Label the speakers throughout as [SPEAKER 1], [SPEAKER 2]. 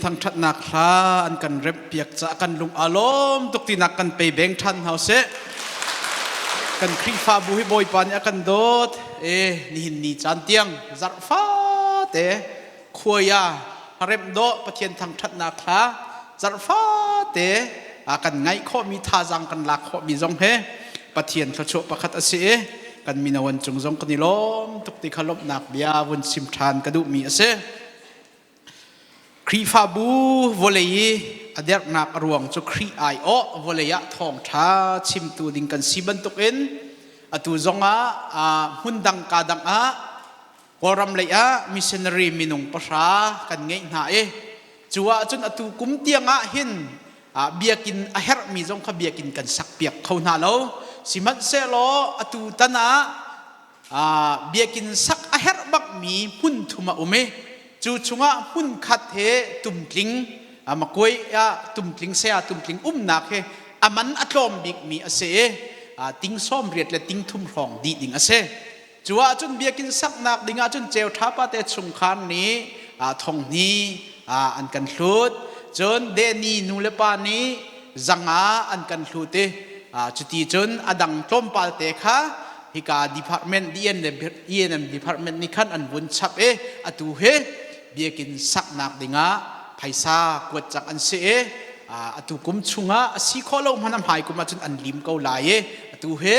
[SPEAKER 1] Thangṭhatnak hla an kan remhpiak caah kan lung aa lawm tuk tinak kan pe beng ṭhan hna usih. Kan Khrihfabu hi Bawipa nih a kan dawt. E nihin ni caan tiang zarh fate khuaia remh dawh Pathian thangṭhatnak hla zarh fate a kan ngaih khawhmi thazaang kan lak khawhmi zong he Pathian thluachuah pakhat a si i kan mino an cung zong kan i lawm tuk ti kha lawmhnak bia vun chim ṭhan ka duhmi a si. Khrihfabu vawlei i a dernak a ruang cu Khrih aiawh vawlei ah thawngṭha chimtu ding kan si bantukin atu zongah hmun dang ka dang ah Kawlram lei ah missionary minung pahra kan ngeih hna i cu ahcun atu kum tiang ah hin biakinn a herhmi zong kha biakinn kan sakpiak kho hna lo. Sihmanhsehlaw atu tan ah biakinn sak a herh bakmi hmun thum a um i cu chungah hmun khat he tumtling makuai ah tumtling saya tumtling umnak he a man a tlawm bikmi a si i ting 80 le ting thum hrawng dih ding a si. Cu ahcun biakinn saknak ding ahcun ceu ṭha te chungkhar nih thong hni an kan hlut. Cun Deni nu le pa nih zanga an kan hlut i cuti cun a dang tlawmpal te kha hika department DNM department nih khan an vun chap i atu hi biakinn saknak dingah phaisa kuat cang an si i atu kum chungah a si khawh lo hmanh a hmai kum ahcun an lim ko lai i atu hi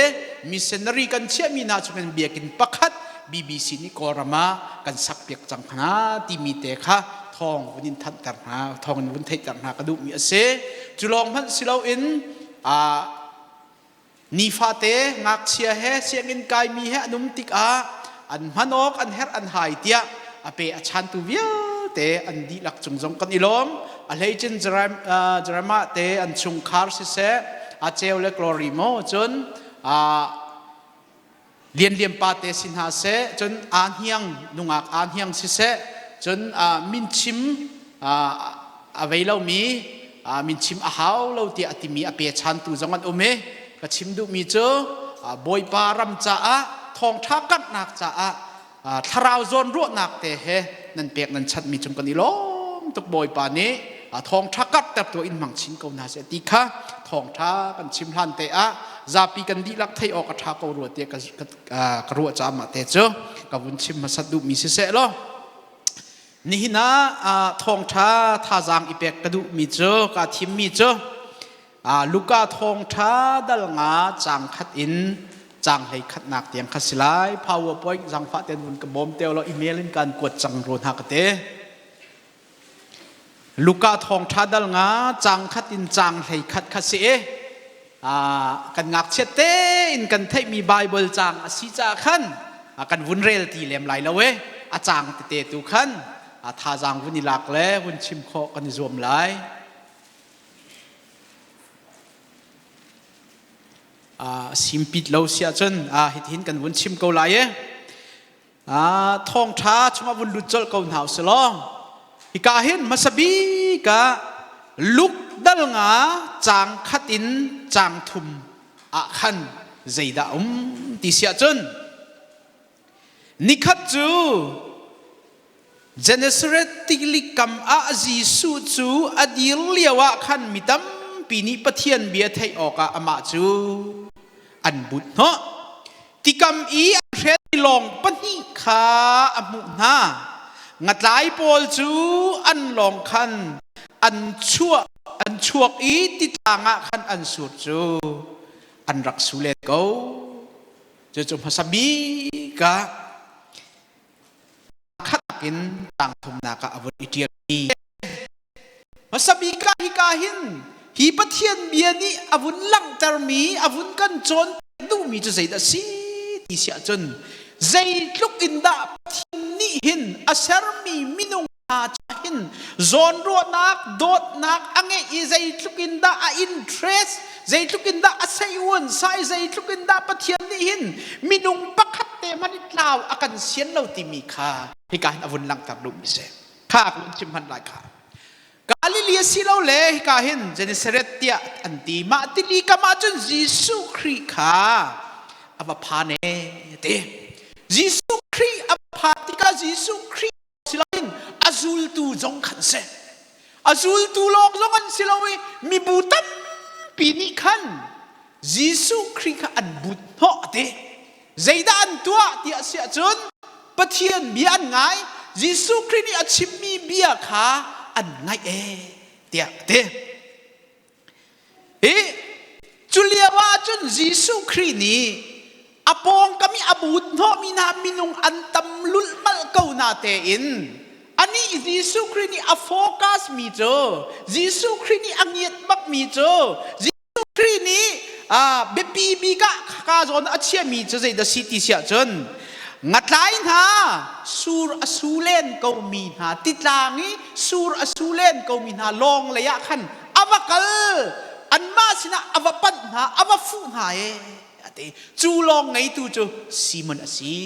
[SPEAKER 1] missionary kan chiahmi hna chungin biakinn pakhat BBC nih Kawlram ah kan sakpiak cang hna timi te kha thawng vun in thanhter hna thawng in vun theihter hna ka duhmi a si. Cu lawng hmanh si loin Nifate ngakchia he sianginn kaimi he an um tikah an hman awk an herh an hai tiah a pe a chantu vialte an dihlak cung zong kan i lawm. A hleicin Jeremiah te an chungkhar siseh, a ceu le glory maw cun Lianlian pa te si hna seh, cun aa hniang nungak aa hniang siseh, cun min chim a vei lomi min chim a hau lo tiah a timi a pechantu zong an um i ka chim duhmi cu Bawipa ram caah thawngṭha karhnak caah thlarau zawn ruahnak te he nan pek nan chanhmi cung kan i lawm tuk. Bawipa nih thawngṭha karhter tu in hmang chin ko hna seh ti kha thawngṭha kan chim hlan te ah zapi kan dihlak theih awk a ṭha ko rua tiah ka ruah caah mah te cu ka vun chim hmasat duhmi siseh law nihin ah thawngṭha thazaang i pek ka duhmi cu ka thimmi cu Luka thawngṭha dal nga caang khat in caang hlei khatnak tiang kha si lai. PowerPoint zangfah ten vun ka bawm te law email in kan kuat cang ro hna ka te. Luka thawngṭha dal nga caang khat in caang hlei khat kha si i kan ngakchiat tein kan theihmi Bible caang a si caah khan kan vun rel ti lem lai lo e a caang tete tu khan thazaang vun i lak le vun chim khawh kan i zuam lai. Simpit lo si ahcun hitihin kan vun chim ko lai i thawngṭha chungah vun lut colh ko hna usih law hika hin hmasa bik ah Luke dal nga caang khat in caang thum ah khan zeidah um ti si ahcun nikhat cu Genesaret tili kam ah Jesuh cu a dir lio ah khan mi tampi nih Pathian bia theih awkah amah cu an but hnawh. Tikam i an hren lawng pahnih kha a hmuh hna. Ngatlai pawl cu an lawng khan an chuah an chuak i titlang ah khan an sur cu an rak su len ko. Cucu hmasa bik ah khat in tang thumnak ah a vun i ṭialmi. Hmasa bik ah hika hin hi Pathian bia nih a vun langhtermi, a vun kan cawn duhmi cu zeidah a si ti si ahcun zeitluk in dah Pathian nih hin a sermi minung hna ca hin zawnruahnak, dawtnak a ngeih i zeitluk in dah a interest, zeitluk in dah a seiuan sai, zeitluk in dah Pathian nih hin minung pakhat te hmanh i tlau a kan sian lo timi kha hika hin a vun langhter duhmi si. Kha ka vun chim hman lai kha. Galilee a si lo le hika hin Genesaret tiah an ti. Mah tili kam ah cun Jesuh Khrih kha a va phan e ti. Jesuh Khrih a phan tikah Jesuh Khrih siloin a zultu zong khan si. A zultu lawng zong an si lo i mibu tampi nih khan Jesuh Khrih kha an but hnawh a ti. Zeidah an tuah ti a si ahcun Pathian bia an ngai, Jesuh Khrih nih a chimmi bia kha an ngaih ee tiah a ti. Hi cu lio ah cun Jesuh Khrih nih a pawngkam i a but hnawhmi hna minung an tam lulhmalh ko na tein anih Jesuh Khrih nih a focus mi cu Jesuh Khrih nih a ngiat bakmi cu Jesuh Khrih nih biapi bik ah ka zawn a chiahmi cu zeidah si ti siah cun ngatlai hna sur a su len komi hna titlang i sur a su len komi hna lawng lei ah khan a va kal anmah sinah a va panh hna a va fuh hna e a ti cu lawng ngeitu cu Simon a si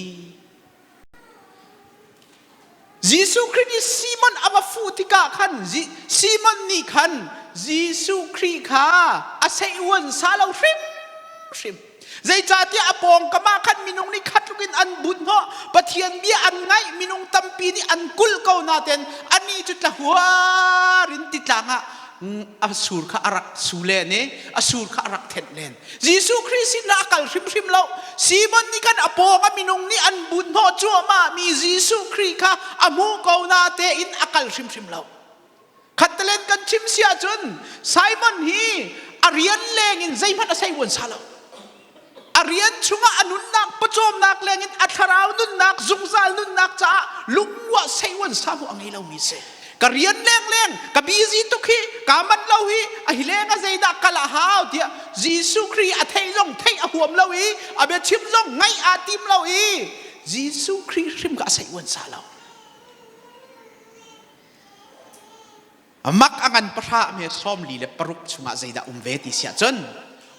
[SPEAKER 1] Jesuh Khrih nih Simon a va fuh tikah khan Simon nih khan Jesuh Khrih kha a seiuan sa lo hrimhrim. Zeicahtiah a pawngkam ah khan minung nih khat in an but hnawh Pathian bia an ngaih minung tampi nih an kulh ko naten anih cu tlahuar in titlang ah a sur kha a rak su len i a sur kha a rak thenh len. Jesuh Khrih sinah a kal hrimhrim lo. Simon nih khan a pawng a minung nih an but hnawh cuahmah mi Jesuh Khrih kha a hmuh ko na tein a kal hrimhrim lo. Khattalen kan chim si ahcun Simon hi a rian leng in zeihmanh a sei uan sa lo. A rian chungah a nunnak pawcawmnak leng in a thlarau nunnak zungzal nunnak caah lungruah sei uan sa mu a ngei lomi si. Ka rian lengleng ka busy tuk hi ka man lo hi a hi leng a zeidah kal a hau tiah Jesuh Khrih a theih zong theih a huam lo i a biachim zong ngaih aa tim lo i Jesuh Khrih hrim kha a sei uan sa lo. Mak a ngan pahra me 46 chungah zeidah um ve ti siah cun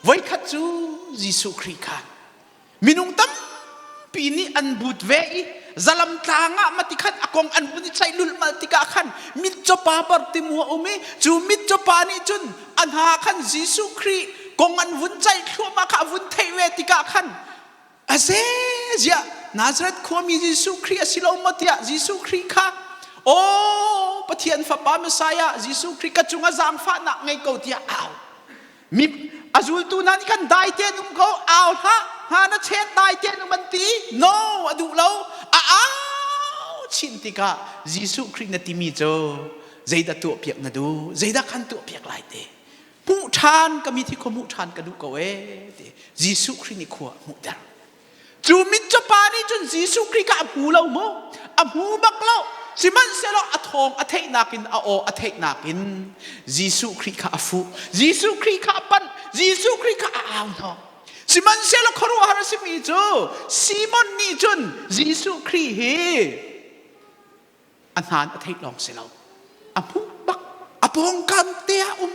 [SPEAKER 1] voikhat cu Jesuh Khrih kha minung tampi nih an but ve i zalam tlang ah mati khan a kong an vun i chaih lulhmal tikah khan mitcawpa Bartimu a um i cu mitcawpa nih cun a hna khan Jesuh Khrih kong an vun caih thluahmah kha a vun theih ve tikah khan a ziah Nazareth khuami Jesuh Khrih a si lo maw tiah Jesuh Khrih kha aw Pathian fapa Messiah Jesuh Khrih ka cungah zaangfahnak ngei ko tiah au mi a zultu hna nih khan dai tein um ko au hlah hna na chet dai tein um an ti no a duh lo a au chin tikah Jesuh Khrih na timi cu zeidah tuah piak na duh zeidah khan tuah piak lai te hmuh ṭhan ka mi thi khua hmuh ṭhan ka duh ko ee ti Jesuh Khrih nih khua a hmuhter cu mitcawpa nih cun Jesuh Khrih kha a hmu lo mu a hmu bak lo sihmanhsehlaw a thawng a theihnak in a aw a theihnak in Jesuh Khrih kha a fuh Jesuh Khrih kha a panh Jesuh Khrih kha a au hnawh sihmanhsehlaw khuaruahhar a simi cu Simon nih cun Jesuh Khrih hi a hnan a theih lawng si lo a hmuh bak a pawngkam te ah um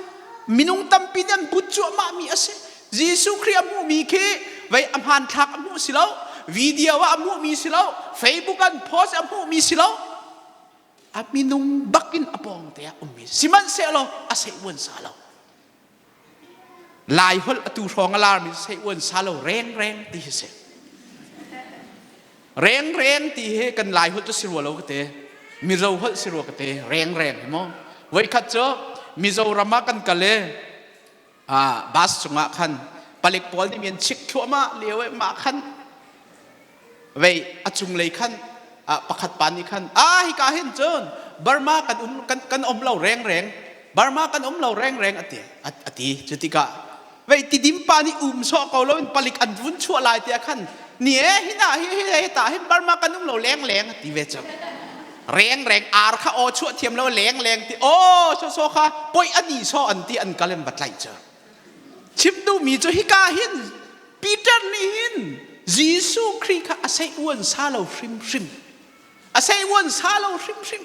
[SPEAKER 1] minung tampi nih an but cuahmah mi a si Jesuh Khrih a hmuhmi khi vei a hmanthlak a hmuh si lo video ah a hmuhmi si lo Facebook an post a hmuhmi si lo a minung bak in a pawng te ah ummi sihmanhsehlaw a seh uan sa lo Lai holh atu hrawng a larmi sei uan sa lo rengreng ti hi si. Rengreng ti hi kan Lai holh cu si rua lo ka te. Mizo holh si rua ka te. Rengreng hi mu. Voikhat cu Mizoram ah kan kal i ah bus cungah khan palik pawl nih mi an chik thluahmah lio i mah khan vei a cunglei khan pakhat pa nih khan ah hika hin cun Burma kan um kan kan um lo rengreng Burma kan um lo rengreng a ti a ti cu tikah vei tidim pa nih um sawh ko lo in palik an vun chuah lai tiah khan ni e hina hi hi hi ta hin Burma kan um lo leng leng a ti ve cu reng reng ar kha aw chuah thiam lo leng leng ti aw so so kha poi ani so an ti an kal in va tlaih cu chim duhmi cu hika hin Peter nih hin Jesuh Khrih kha a sei uan sa lo hrimhrim. A sei uan sa lo hrimhrim.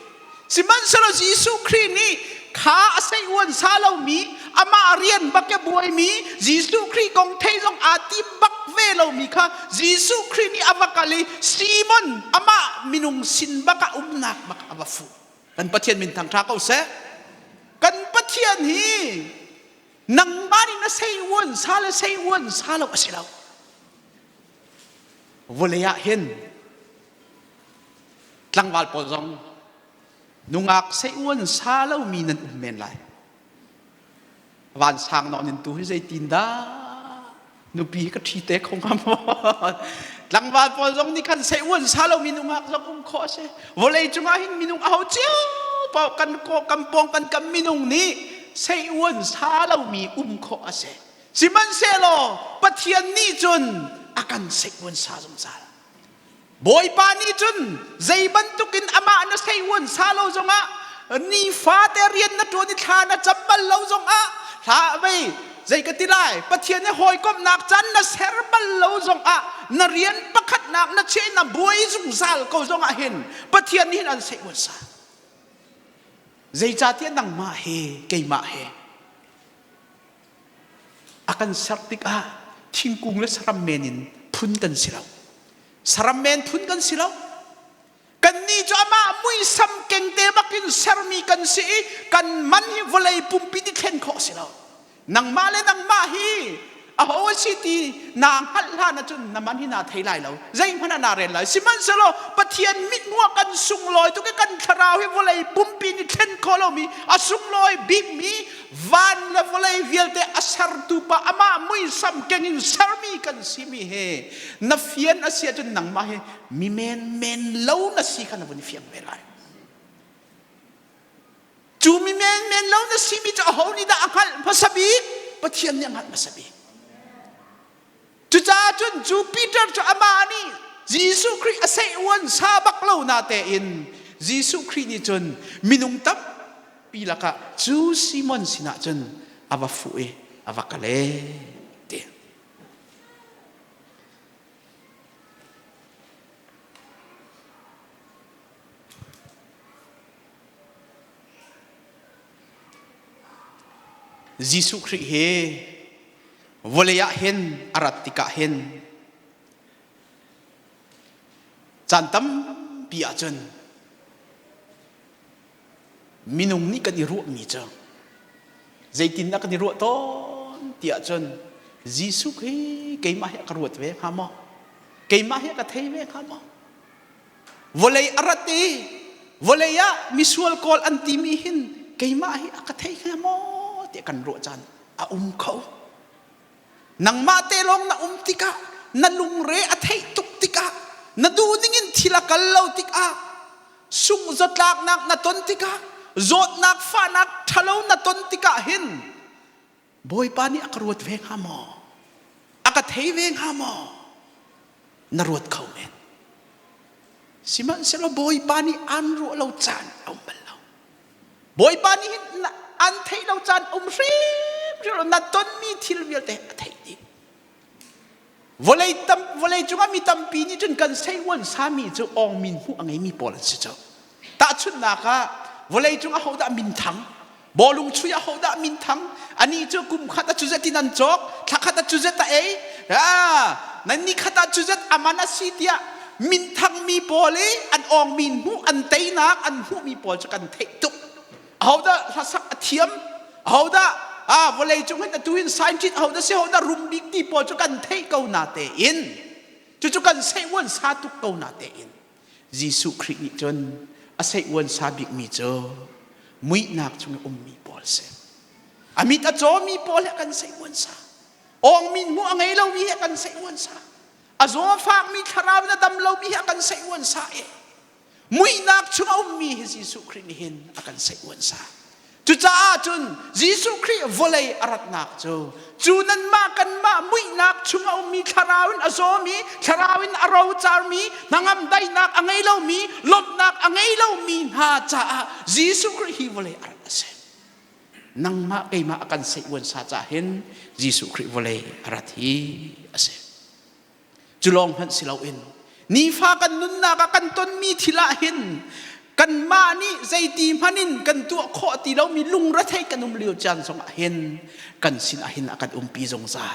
[SPEAKER 1] Sihmanhsehlaw Jesuh Khrih nih kha a sei uan sa lomi amah rian bak e buaimi Jesuh Khrih kong thei zong aa tim bak ve lomi kha Jesuh Khrih nih a va kal i Simon amah minung sin bak ah umnak bak a va fuh. Kan Pathian min thangṭha ko seh. Kan Pathian hi nangmah nih na sei uan sa le sei uan sa lo a si lo vawlei ah hin tlangval pawl zong Nungak seiuan sa lomi nan um men lai. Vansang nawn in tu hi zeitin dah nupi hi ka ṭhi te kho hnga maw? Tlangval pawl zong nih khan seiuan sa lomi nungak zong um khawh a si. Vawlei cungah hin minung aho cio paoh kan kan pawng kan kam minung nih seiuan sa lomi um khawh a si. Sihmanhsehlaw Pathian nih cun a kan seiuan sa zungzal. Bawipa nih cun zei bantukin amah na seiuan sa lo zongah nifate rian na ṭuan i thla na cam bal lo zongah hla vei zei ka ti lai Pathian he hawikomhnak caan na ser bal lo zongah na rian pakhatnak na chiah na buai zungzal ko zongah hin Pathian nih hin an seiuan sa. Zeicahtiah nangmah he keimah he A kan ser tikah thingkung le saram men in phun kan si lo. Saram men phun kan si lo. Kannih cu amah muisam kengte bakin sermi kan si i kan man hi vawlei pumpi ti thlen khawh si lo. Nangmah le nangmah hi aho a si ti naa hngalh hlan ahcun na man hi naa thei lai lo. Zeihmanh ah naa rel lai. Sihmanhsehlaw Pathian mithmuh ah kan sunglawi tuk i kan thlarau hi vawlei pumpi nih thlen khawh lomi a sunglawi bikmi van le vawlei vialte a sertu pa amah muisam keng in sermi kan simi he na fian a si ahcun nangmah hi mi menmen lo na si kha na vun i fiang ve lai. Cu mi menmen lo na simi cu aho nih dah a hngalh hmasa bik? Pathian nih a hngalh hmasa bik. Cucaah cun cu Peter cu amah nih Jesuh Khrih a seh-uan sa bak lo na tein Jesuh Khrih nih cun minung tampi lakah cu Simon sinah cun a va fuh i a va kal ee ti. Jesuh Khrih hi vawlei ah hin a rat tikah hin caan tampi ahcun minung nih kan i ruahmi cu zeitindah kan i ruah tawn ti ahcun Jesuh hi keimah hi a ka ruat ve hnga maw? Keimah hi a ka thei ve hnga maw? Vawlei a rat i vawlei ah misual kawl an timi hin keimah hi a ka thei hnga maw tiah kan ruah caan a um kho. Nangmah te lawng na um tikah na lungre a theih tuk tikah na duh ding in thil a kal lo tikah sungh zatlaknak na ton tikah zawtnak fahnak ṭhalo na ton tikah hin Bawipa nih a ka ruat ve hnga maw? A ka thei ve hnga maw? Na ruat kho men. Sihmanhsehlaw Bawipa nih aan ruah lo caan a um bal lo. Bawipa nih hin an theih lo caan um hrimhrim lo. Na tonmi thil vialte a theih dih. Vawlei tam vawlei cungah mi tampi nih cun kan seiuan sami cu awng min hmuh a ngeimi pawl an si cu. Tahchunhnak ah vawlei cung ahodah minthang bawlung chui ahodah minthang ani cu kum khat a cuzet in an cawk thla khat a cuzet a ei ah nan ni khat ah cuzet aman a si tiah minthang mi pawl i an awng min hmuh an teinak an hmuhmi pawl cu kan theih tuk ahodah hlasak a thiam ahodah ah vawlei cung hin atu hin scientist ahodah si ahodah rum bik ti pawl cu kan theih ko na tein cucu kan seiuan sa tuk ko na tein Jesuh Khrih nih cun a seiuan sa bikmi cu muihnak chung i ummi pawl si a mit a cawmi pawl he kan seiuan sa awngmin hmuh a ngei lomi he kan seiuan sa a zawfakmi thlarau in a dam lomi he kan seiuan sa i muihnak chung a ummi hi Jesuh Khrih nih hin a kan seiuan sa. Cucaah cun Jesuh Khrih vawlei a ratnak cu cu nanmah kanmah muihnak chung a ummi thlarau in a zawmi thlarau in a rocarmi hnangam daihnak a ngei lomi lawmhnak a ngei lomi hna caah Jesuh Khrih hi vawlei a rat a si. Nangmah keimah a kan seiuan sa caah hin Jesuh Khrih vawlei a rat hi a si. Cu lawng hmanh si loin nifa kan nunnak ah kan tonmi thil ah hin kanmah nih zeiti hmanh in kan tuah khawh ti lomi lungrethei kan um lio caan zongah hin kan sinah hin a kan umpi zungzal.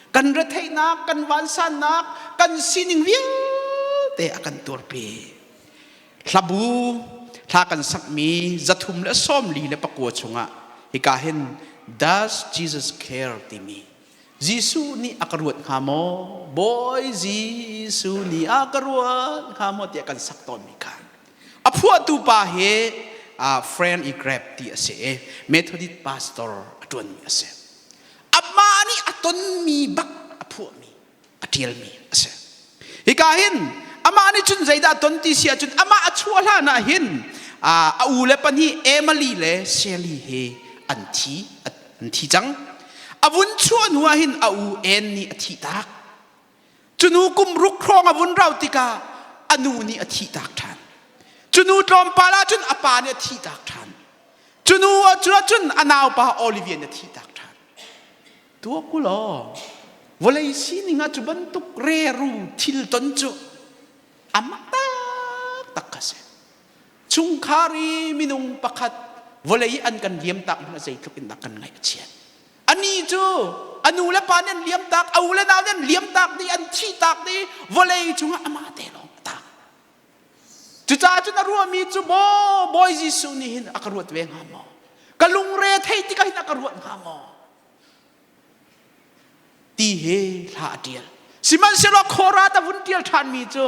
[SPEAKER 1] Kan retheihnak, kan vansannak, kan sining vialte a kan tuarpi. Hlabu hla kan sakmi 349 chungah hika hin Does Jesus Care timi Jesuh nih a ka ruat hnga maw? Bawi Jesuh nih a ka ruat hnga maw tiah kan sak tawnmi kha. A phuahtu pa hi Friend E. Grab ti a si i Methodist pastor a ṭuanmi a si. Amah nih a tonmi bak a phuahmi a ṭialmi a si. Hika hin amah nih cun zeidah ton ti si ahcun amah a chuah hlan ah hin a u le pahnih Emily le Sally he an thi an thi cang. A vun chuah hnu ah hin a u Ann nih a thih tak. Cunu kum ruk hrawng a vun rau tikah a nu nih a thih tak ṭhan. Cunu tlawmpal ah cun a pa nih a thih tak ṭhan. Cunu ah cun a naupa Olivia nih a thih tak ṭhan. Tuak u law vawlei sining ah cu bantuk reru thil ton cu amah taktak kha si. Chungkhar i minung pakhat vawlei an kan liamtak hmanh zeitluk in dah kan ngaih a chiat. Ani cu a nu le pa nih an liamtak, a u le nau nih an liamtak dih, an thihtak dih, vawlei cungah amah te lawng a tang. Cucaah cun a ruahmi cu maw Bawi Jesuh nih hin a ka ruat ve hnga maw? Ka lungre thei tikah hin a ka ruat hnga maw? Ti he hla a ṭial. Sihmanhsehlaw Khorat a vun ṭial ṭhanmi cu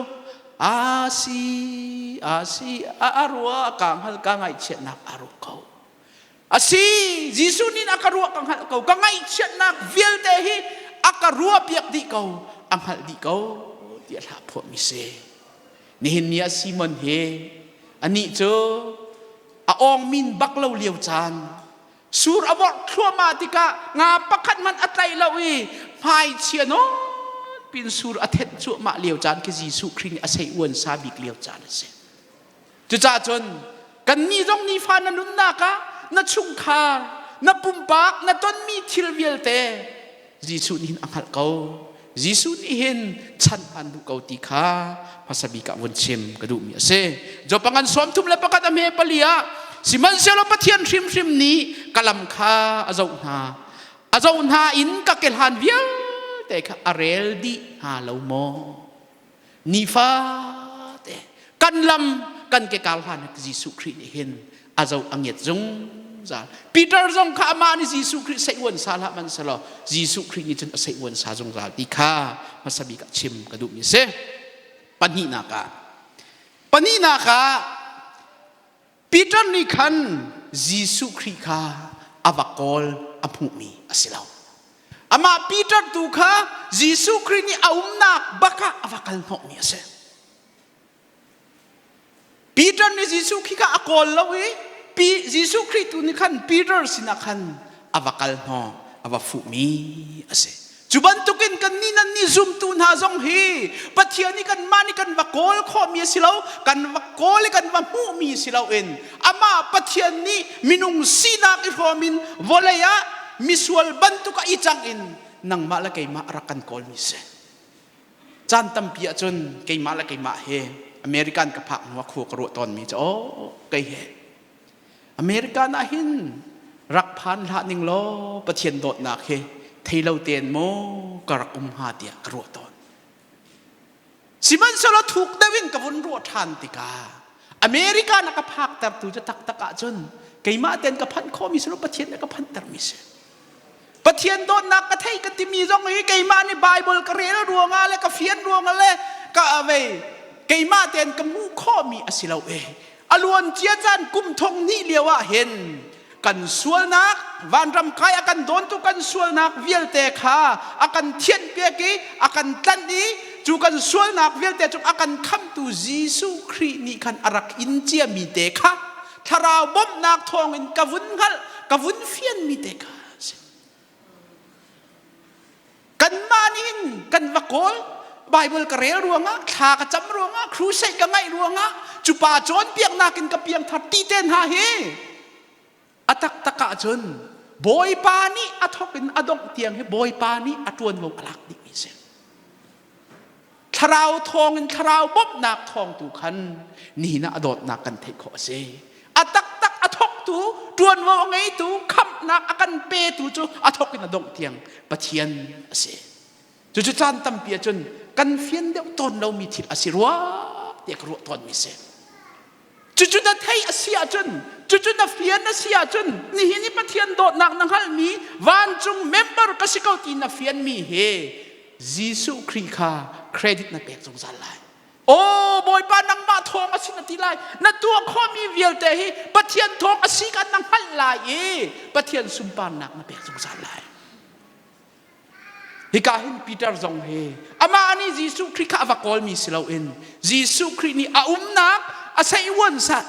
[SPEAKER 1] a si a si a ruah ka hngal ka ngaihchiatnak a ruah ko. A si Jesuh nih a ka ruah ka hngalh ko ka ngaihchiatnak vialte hi a ka ruahpiak dih ko a hngalh dih ko tiah hla phuahmi si. Nihin ni ah Simon hi anih cu a awngmin bak lo lio caan sur a vorh thluahmah tikah nga pakhat hmanh a tlaih lo i hmaichia nawn pin sur a thenh cuahmah lio caan khi Jesuh Khrih nih a sei uan sa bik lio caan a si. Cucaah cun kannih zong nifa na nunnak ah na chungkhar, na pumpak, na tonmi thil vialte Jesuh nih hin a hngalh ko. Jesuh nih hin chan aan duh ko ti kha hmasa bik ah vun chim ka duhmi a si. Jopangan 31 a hme pali ah sihmanhsehlaw Pathian hrimhrim nih ka lam kha a zoh hna. A zoh hna in ka kehlan vialte kha a rel dih hna lo maw? Nifate kan lam kan ke kar hlan Jesuh Khrih nih hin a zoh a ngiat zungzal. Peter zong kha amah nih Jesuh Khrih seiuan sa hlah man selaw Jesuh Khrih nih cun a seiuan sa zungzal ti kha hmasa bik ah chim ka duhmi a si. Pahnihnak ah pahnihnak ah Peter nih khan Jesuh Khrih kha a va kawl a hmuhmi a si lo. Amah Peter tu kha Jesuh Khrih nih a umnak bak ah a va kal hnawhmi a si. Peter nih Jesuh Khrih kha a kawl lo i Jesuh Khrih tu nih khan Peter sinah khan a va kal hnawh a va fuhmi a si. Cu bantukin kannih nannih zumtu hna zong hi Pathian nih kanmah nih kan va kawl khawhmi a si lo, kan va kawl i kan va hmuhmi si loin amah Pathian nih minung sinak i hrawm in vawlei ah misual bantuk ah i cang in nangmah le keimah a rak kan kawlmi si. Caan tampi ahcun keimah le keimah he American ka phak hnu ah khua ka ruah tawnmi cu aw kei he American ah hin rak phan hlah ning law Pathian dawtnak hi thei lo tein maw ka rak um hnga tiah ka ruah tawn. Sihmanhsehlaw thuk deuh in ka vun ruah ṭhan tikah America na ka phaktertu cu taktak ahcun keimah tein ka phanh khawhmi si lo Pathian nih ka phanhtermi si. Pathian dawtnak ka thei ka timi zong hi keimah nih Bible ka rel ruangah le ka fian ruangah le ka vei keimah tein ka hmuh khawhmi a si lo e. A luan cia caan kum thong hnih lio ah hin kan sualnak vanram kai a kan dawntu kan sualnak vialte kha a kan thianhpiak i a kan tlanh i cu kan sualnak vialte cu a kan khamtu Jesuh Khrih nih khan a rak in ciami te kha thlarau bawmhnak thawngin ka vun hngalh ka vun fianmi te kha a si. Kanmah nih hin kan va kawl Bible ka rel ruangah thla ka cam ruangah crusade ka ngaih ruangah cu pa cawnpiaknak in ka piangthar ti te hna hi a taktak ahcun Bawipa nih a thawk in a dongh tiang hi Bawipa nih a ṭuanvo a lak dihmi a si. Thlarau thawng in thlarau bawmhnak thawng tu khan nihin ah a dawtnak kan theih khawh a si. A taktak a thawktu, ṭuanvo a ngeitu, khamhnak a kan petu cu a thawk in a dongh tiang Pathian a si. Cucu caan tampi ahcun kan fian deuh tawn lomi thil a si rua tiah ka ruah tawnmi a si. Cucu na theih a si ahcun, cucu na fian a si ahcun, nihin i Pathian dawtnak na hngalhmi vancung member ka si ko ti na fianmi hi Jesuh Khrih kha credit na pek zungzal lai. Aw Bawipa nangmah thawng a si na ti lai. Na tuah khawhmi vialte hi Pathian thawng a si kan na hngalh lai i Pathian sunparnak na pek zungzal lai. Hika hin Peter zong hi amah nih Jesuh Khrih kha a va kawlmi si loin Jesuh Khrih nih a umnak a seiuan sa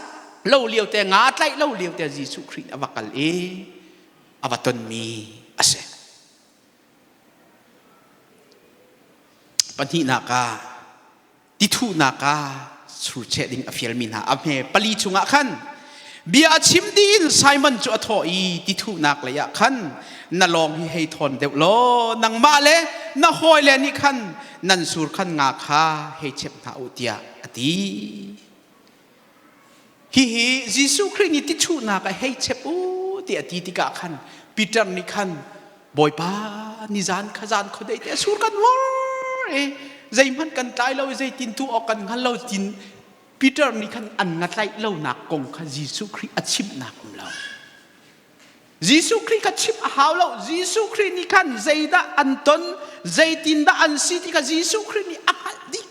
[SPEAKER 1] lo lio te nga tlaih lo lio te Jesuh Khrih a va kal i a va tonmi a si. Pahnihnak ah tithuhnak ah surcheh ding a fialmi hna a hme pali chungah khan bia a chim dih in Simon cu a thawh i tithuhnak lei ah khan na lawng hi hei thawn deuh law nangmah le na hawile nih khan nan sur khan nga kha hei chep hna u tiah a ti. Hihi Jesuh Khrih nih tichuhnak ah hei chep u ti a ti tikah khan Peter nih khan Bawipa nizan kha zan khuadei te sur kan vor i zeihmanh kan tlai lo i zeitin tu awk kan hngal lo tin Peter nih khan an nga tlaih lonak kong kha Jesuh Khrih a chimhnak um lo. Jesuh Khrih kha chimh a hau lo. Jesuh Khrih nih khan zeidah an ton, zeitindah an si ti kha Jesuh Khrih nih a hngalh dih.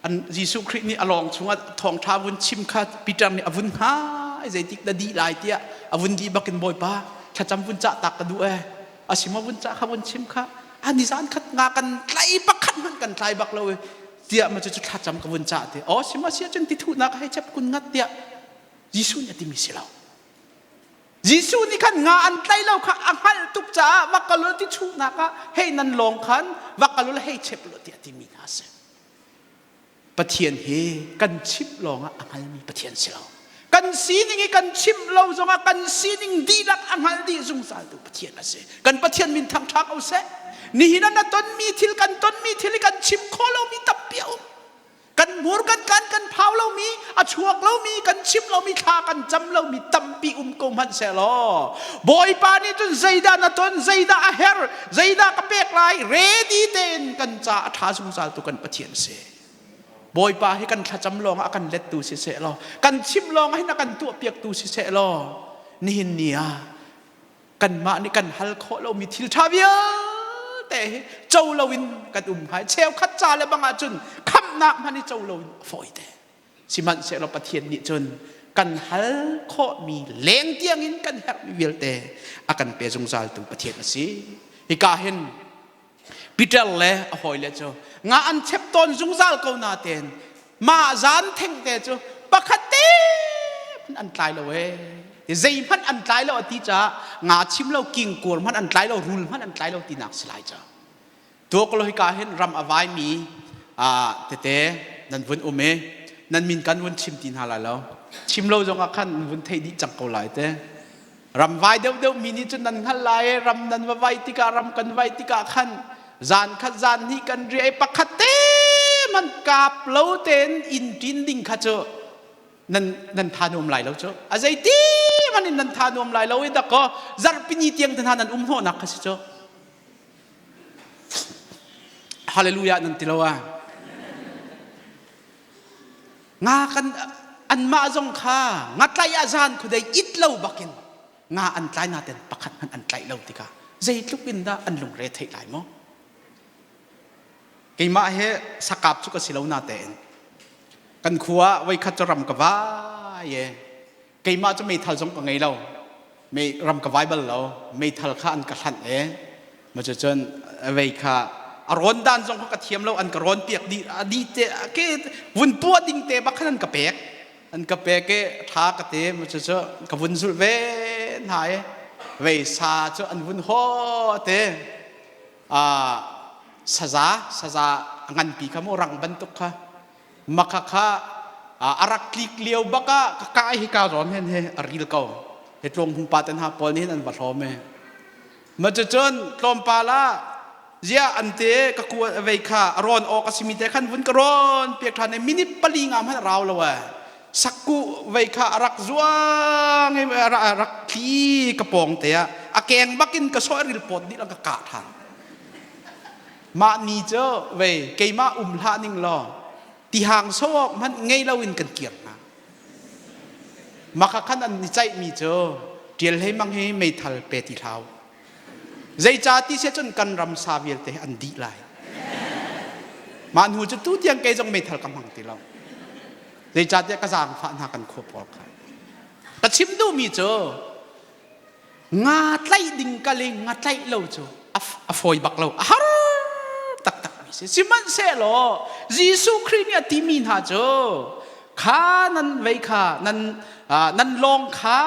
[SPEAKER 1] An Jesuh Khrih nih a lawng chungah thawngṭha vun chim kha Peter nih a vun hnga zeitik na dih lai tiah a vun dih bakin Bawipa thlacam vun cah tak ka duh ee asima vun cah kha vun chim kha a nizan khat nga kan tlai pakhat hmanh kan tlai bak lo tiah ma cu thlacam ka vun cah ti oh sima sia cun ti thuhnak hei chep kun ngat tiah Jesuh nih a timi si lo Jesuh nih khan nga an tlaih lo kha a hngalh tuk caah va kal u ti chuhnak ah hei nan lawng khan va kal u hei chep u tiah a timi hna a si. Pathian hi kan chimh lawngah a hngalmi Pathian si lo. Kan sining hi kan chimh lo zongah kan sining dihlak a hngal dih zungzaltu Pathian a si. Kan Pathian min thangṭha ko seh. Nihin ah na tonmi thil kan tonmi thil hi kan chim khawh lomi tampi a um. Kan hmur kan kan kan phau lomi a chuak lomi kan chim lomi thla kan cam lomi tampi um ko hmanh sehlaw Bawipa nih cun zeidah na ton zeidah a her zeidah ka pek lai ready tein kan ca a ṭha zungzal tu kan Pathian si. Bawipa hi kan thlacam lawng ah a kan lettu si sehlaw kan chim lawng ah hin a kan tuahpiaktu si sehlaw nihin ni ah kanmah nih kan hal khawh lomi thil ṭha vialte hi co loin kan um hnga cheukhat ca le bang ahcun khamhnak hmanh hi co loin a fawi te. Sihmanhsehlaw Pathian nih cun kan hal khawhmi leng tiangin kan herhmi vialte a kan pe zungzaltu Pathian a si. Hika hin Peter le a hawile cu nga an chep tawn zungzal ko natein mah zan thengte cu pakhat te hmanh an tlai lo ee. Zeihmanh an tlai lo a ti caah nga chim lo kingkur hmanh an tlai lo rul hmanh an tlai lo tinak si lai ca. Tuaklo hika hin ram a vaimi tete nan vun um i nan min kan vun chim ti hna lai lo. Chim lo zongah khan vun theih dih cang ko lai te. Ramvai deuhdeuh mi nih cun nan hngalh lai i ram nan va vai tikah ram kan vai tikah khan zan khat zan hnih kan riah i pakhat te man kap lo tein inn ṭin ding kha cu nan nan tha nuam lai lo cu. A zeiti hmanh in nan tha nuam lai lo i dakaw zarhpini tiang te hna nan um hnawhnak kha si cu. Hallelujah nan ti lo ah. Nga kan anmah zong kha ngatlaih ah zan khuadei it lo bakin nga an tlai naten pakhat hmanh an tlaih lo tikah zeitluk in dah an lungre theih lai maw? Keimah he sakap cu ka si lo natein kan khua ah voikhat cu ram ka vai e keimah cu meithal zong ka ngei lo mei ram ka vai bal lo meithal kha an ka hlanh e ma cu cun vei kha a rawn dan zong kha ka thiam lo an ka rawn piak dih a dih te ke vun puah ding te bak khan an ka pek an ka pek e tha ka te ma cu cu ka vun zulh ve hna e vei sa cu an vun ho te a saza saza nganpi kha mu rang bantuk kha maka kha a rak tlik lio bak ah ka kai hi ka zawn hen he a ril ko he tlawng hung pa ten ha pawl nih hin an va hlawm e ma cu cun tlawmpal ah zia an te ka ku vei kha a rawn awk a simi te khan vun ka rawn piak ṭhan i minute pali nga hmanh rau lo e sakku vei kha a rak zuang i a rak tli ka pawng te ah a keng bakin ka sawh ril pawt dih ka kah ṭhan Mah ni cu vei keimah um hlah ning law tihang so awk hmanh ngei loin kan kir hna. Maka khan an i caihmi cu ṭial hlei mang hi meithal pe ti hlah u. Zeicah ti si cun kan ram sa vialte an dih lai. Mah hnu cu tu tiang kei zong meithal ka hmang ti lo. Zeicahtiah ka zaangfah hna kan khua pawl kha. Ka chim duhmi cu nga tlaih ding ka le nga tlaih lo cu a fawi bak lo. A har taktak mi si. Sihmanhsehlaw Jesuh Khrih nih a timi hna cu kha nan vei kha nan nan lawng kha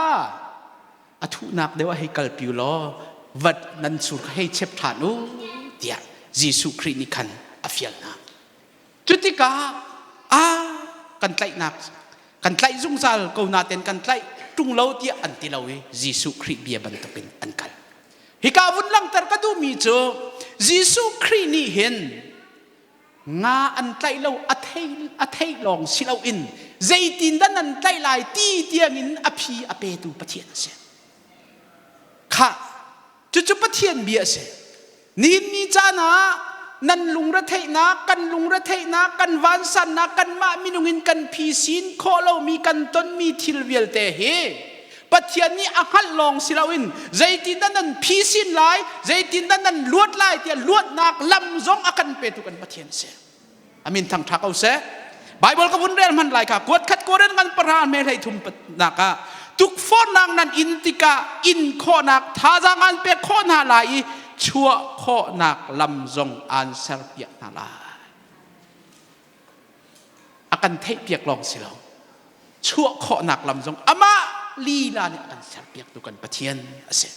[SPEAKER 1] a thuhnak deuh ah hei kalpi law vat nan sur kha hei chep ṭhan u tiah Jesuh Khrih nih khan a fial hna. Cutikah a kan tlaihnak kan tlaih zungzal ko naten kan tlaih ṭung lo tiah an ti lo i Jesuh Khrih bia bantukin an kal. Hika vun langhter ka duhmi cu Jesuh Khrih nih hin nga an tlaih lo a thei a theih lawng si loin zeitindah nan tlaih lai ti tiangin a phi a petu Pathian a si. Khah cucu Pathian bia a si. Nihin ni caan ah nan lungretheihnak, kan lungretheihnak, kan vansannak, kanmah minung in kan phisin khawh lomi kan tonmi thil vialte hi Pathian nih a hngalh lawng si loin zeitindah nan phisin lai, zeitindah nan luat lai tiah luatnak lam zong a kan petu kan Pathian si. Amin thangṭha ko seh. Bible ka vun rel hman lai kha kuat khat koren ngan pahra me hlei thum nak ah tukforhnak nan in tikah in khawhnak thazaang an pek khawh hna lai i chuah khawhnak lam zong aan serpiak hna lai. A kan theihpiak lawng si lo. Chuah khawhnak lam zong amah lila nih a kan serpiaktu kan Pathian a si.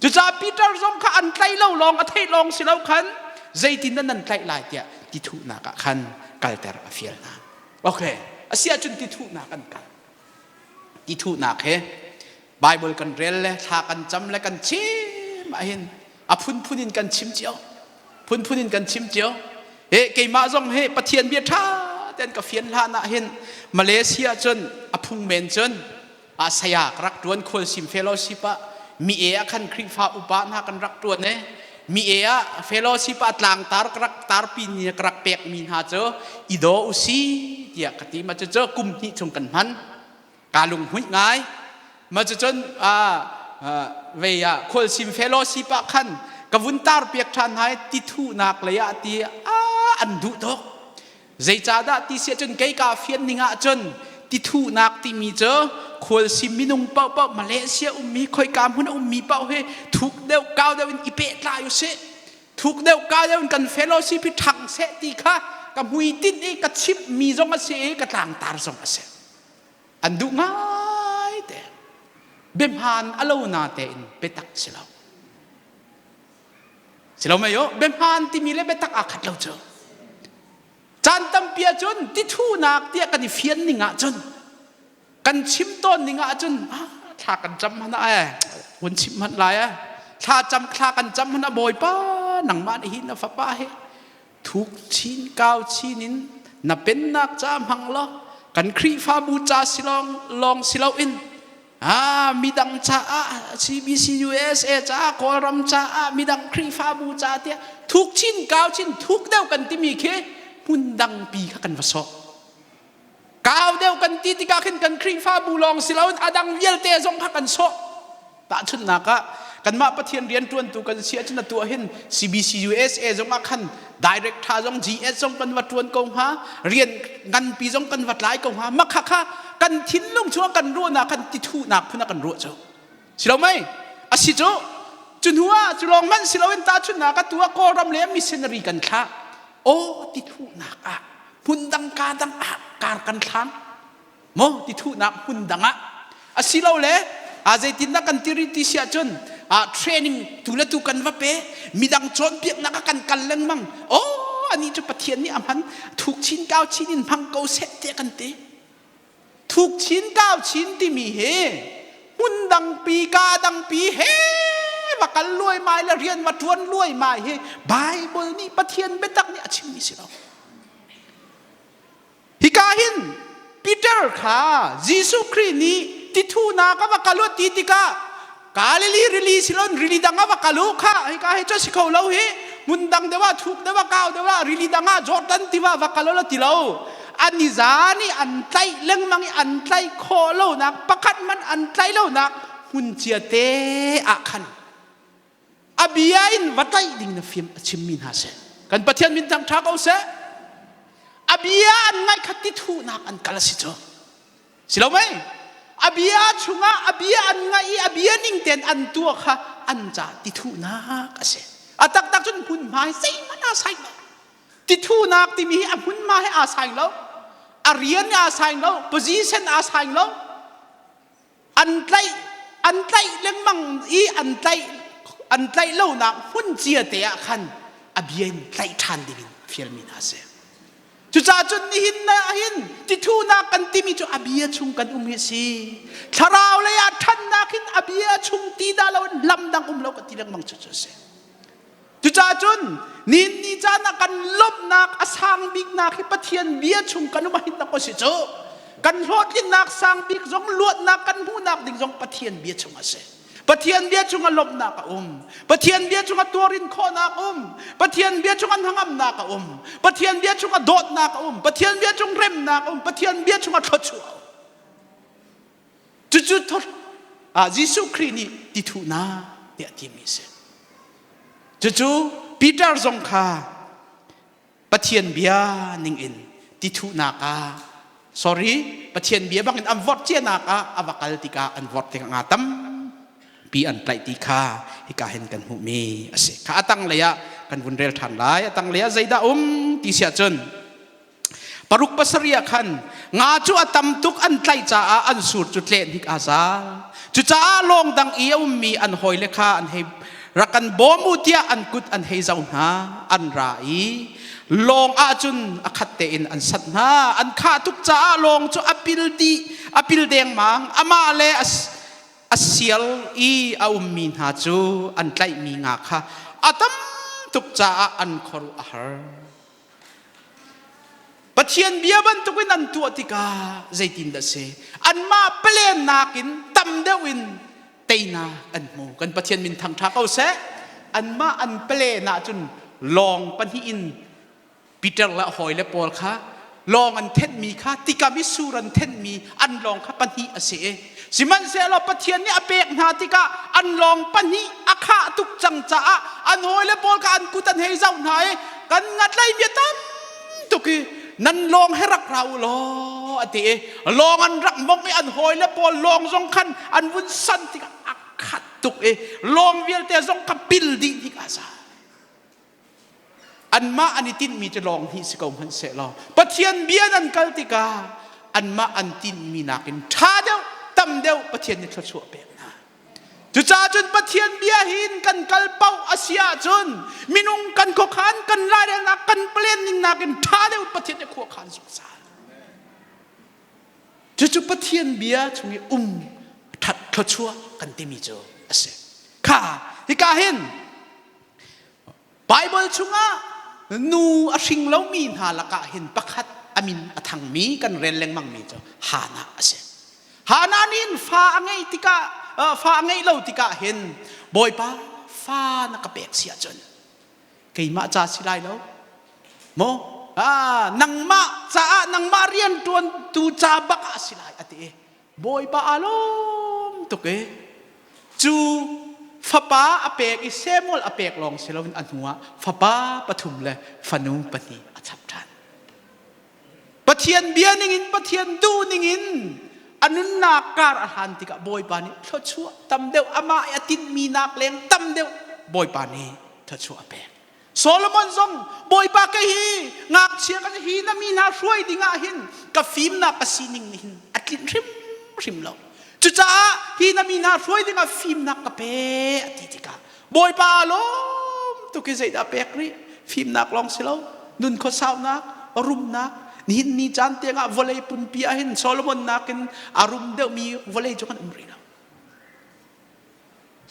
[SPEAKER 1] Cucaah Peter zong kha an tlaih lo lawng a theih lawng si lo khan zeitin dah nan tlaih lai tiah ti thuhnak ah khan kalter a fial hna. Okay, a si ahcun ti thuhnak an kal. Ti thuhnak he Bible kan rel le thla kan cam le kan chim ahhin a phunphun in kan chim cio. Phunphun in kan chim cio. He keimah zong he Pathian bia ṭha tein ka fian hlan ah hin Malaysia cun a phung men cun a saya ka rak ṭuan khualsim fellowship ah mi e ah khan Khrihfa upa hna kan rak ṭuan e mi e ah fellowship ah tlangtar ka rak tarpi ni ka rak pek mi hna cu i daw usi tiah ka ti ma cucu kum hnih chung kan hman Kaa lunghmuih ngai. Ma cucun vei ah khualsim fellowship ah khan ka vun tar piak ṭhan hna i ti thuhnak lei ah ti an duh tuk. Zeicahdah ti si ahcun kei kaa fian ning ahcun ti thuhnak timi cu khualsim minung paohpaoh Malaysia ummi khoika hmun a ummi paoh hi thuk deuh kau deuh in i pehtlai usih. Thuk deuh kau deuh in kan fellowship hi ṭhang seh ti kha ka hmuitinh i ka chimhmi zong a si i ka tlangtar zong a si. An duh ngai te. Biahmaan a lo na tein biatak si lo. Si lo mei biahmaan timi le biatak aa khat lo cu. Caan tampi ahcun tithunak tiah kan i fian ning ahcun kan chim tawn ning ahcun ah, thla kan cam hmanh ah eh hun chim hmanh lai eh thla cam thla kan cam hmanh ah bawipa nangmah nih hi na fapa hi thuk chin kau chin in na pennak ca hmang law kan Khrihfabu ca si lawng lawng si loin ah midang caah CBC USA caah Kawlram caah midang Khrihfabu ca tiah thuk chin kau chin thuk deuh kan timi khi hmun dangpi kha kan va sawh kau deuh kan ti tikah khin kan Khrihfabu lawng si loin a dang vialte zong kha kan sawh tahchunhnak ah kanmah Pathian rianṭuantu kan si ahcun atu ahhin CBC USA zong ah khan direct tha zong GS zong kan va ṭuan ko hnga rian nganpi zong kan va tlai ko hnga makha kha kan thinlung chungah kan ruahnak kan tithuhnak phun ah kan ruah cu si lo mei a si cu cu hnu ah cu lawng hmanh si loin tahchunhnak atu ah Kawlram le missionary kan thlah aw tithuhnak ah hmun dang ka dang ah kar kan thlang maw ti thuhnak hmun dang ah asilole a zeitindah kan ti rih ti si ahcun a training tu le tu kan va pe midang cawnpiaknak ah kan kal lengmang oh ani cu Pathian nih a hman thuk chin kau chin in hmang ko seh tiah kan ti thuk chin kau chin timi hi hmun dangpi ka dangpi he va kal luaimai le rian va ṭuan luaimai hi Bible nih Pathian biatak nih a chimmi si lo Hika hin Peter kha Jesuh Khrih nih tithunak a va kal u ti tikah Galilee rili silon rili dang a va kal u kha hika hi cu si kho lo hi hmun dang deuh ah thuk deuh ah kau deuh ah rili dang ah Jordan tiva va kal u la ti lo an i zan i an tlaih lengmang i an tlaih khawh lonak pakhat hmanh an tlaih lonak hmun cia te ah khan a bia in va tlaih ding na fim a chimmi hna seh kan Pathian min thang ṭha ko seh. bia an ngaih kha ti thuhnak an kal a si cu. Si lo mei? A bia chungah a bia an ngaih i a bia ning tein an tuah kha an ca ti thuhnak a si. A taktak cun hmunhma hi zeihmanh aa sai lo. Ti thuhnak timi hi a hmunhma he aa sai lo. A rian aa sai lo. Position aa sai lo. An tlaih an tlaih lengmang i an tlaih an tlaih lonak hmun cia te ah khan a bia in tlaih ṭhan dingin fialmi hna a si. Cucaah cun nihin na hin tithunak kan timi cu a bia chung kan um hi a si. Thlarau lei ah ṭhannak hin a bia chung ti dah lo in lam dang um lo ka ti lengmang cu cu a si. Cucaah cun nihin ni caan ah kan lawmhnak a sang biknak hi Pathian bia chung kan um ahhin tak a si cu. Kan hlawhtlinnak sang bik zong luatnak kan hmuhnak ding zong Pathian bia chung a si. Pathian bia chungah lawmhnak a um. Pathian bia chungah tuarin khawhnak a um. Pathian bia chungah hnangamnak a um. Pathian bia chungah dawtnak a um. Pathian bia chung remnak a um. Pathian bia chungah thluachuah a um. Cucu Jesuh Khrih nih tithuhnak tiah timi a si. Cucu Peter zong kha Pathian bia ningin tithuhnak ah sorry Pathian bia bangin an vorh cianak ah a va kal tikah an vorh tikah nga tampi an tlaih ti kha hika hin kan hmuhmi a si. Kha a tanglei ah kan vun rel ṭhan lai. A tanglei ah zeidah um ti siah cun paruk pasarih ah khan nga cu a tam tuk an tlaih caah an sur cu tleh hnik aa zal. Cucaah lawng dang i a ummi an hawile kha an hei rak kan bawm u tiah an kut an hei zo hna. An ra i lawng ahcun a khat tein an sat hna. An khah tuk caah lawng cu a pil dih, a pil dengmang. Amah le a sial i a ummi hna cu an tlaihmi nga kha a tam tuk caah an khuaruah a har. Pathian bia bantukin an tuah tikah zeitindah si? Anmah plan nakin tam deuh in teinak an hmu. Kan Pathian min thangṭha ko seh. Anmah an plan ahcun lawng pahnih in Peter le a hawile pawl kha lawng an thenhmi kha tikam i sur an thenhmi an lawng kha pahnih a si i sihmanhsehlaw Pathian nih a pek hna tikah an lawng pahnih a khah tuk cang caah an hawile pawl kha an kut an hei zoh hna i kan ngatlei bia tam tuk i nan lawng he rak ra u law a ti i lawng an rak mong i an hawile pawl lawng zong khan an vun san tikah a khat tuk i lawng vialte zong kha pil dih tikah sa Anmah an i tinhmi cu lawng hnih si ko hmanh sehlaw Pathian bia nan kal tikah anmah an tinhmi nakin ṭha deuh, tam deuh Pathian nih thluachuah pek hna. Cucaah cun Pathian bia hin kan kal paoh a si ahcun minung kan khuakhan, kan lairelnak, kan plan ning nakin ṭha deuh Pathian nih khuakhan zungzal. Cucu Pathian bia chung i um ṭhat thluachuah kan timi cu a si. Kha hika hin Baibal chungah nu a hring lomi hna lakah hin pakhat a min a thangmi kan rel lengmangmi cu Hannah a si. Hannah nih hin fa a ngeih tikah fa a ngeih lo tikah hin Bawipa fa na ka pek si ahcun keimah ca si lai lo maw nangmah caah nangmah rianṭuantu ca bak ah si lai a ti i Bawipa aa lawm tuk i cu fapa a pek i Samuel a pek lawng si loin a hnuah fapa pathum le fanu pahnih a chap ṭhan. Pathian bia ningin Pathian duh ningin a nunnak kar a hlan tikah Bawipa nih thluachuah tam deuh amah i a tinhmi nak leng tam deuh Bawipa nih thluachuah a pek. Solomon zong Bawipa kei hi ngakchia ka hi na mi hna hruai ding ah hin ka fimnak ka sining nih hin a tlinh hrimhrim lo. Cucaah hi na mi hna hruai ding ah fimnak ka pe a ti tikah Bawipa aa lawm tuk i zeidah pek rih fimnak lawng si lo nun khuasaunak rumnak nihin ni caan tiangah vawlei pumpi ah hin Solomon nakin a rum deuhmi vawlei cu kan um rih lo.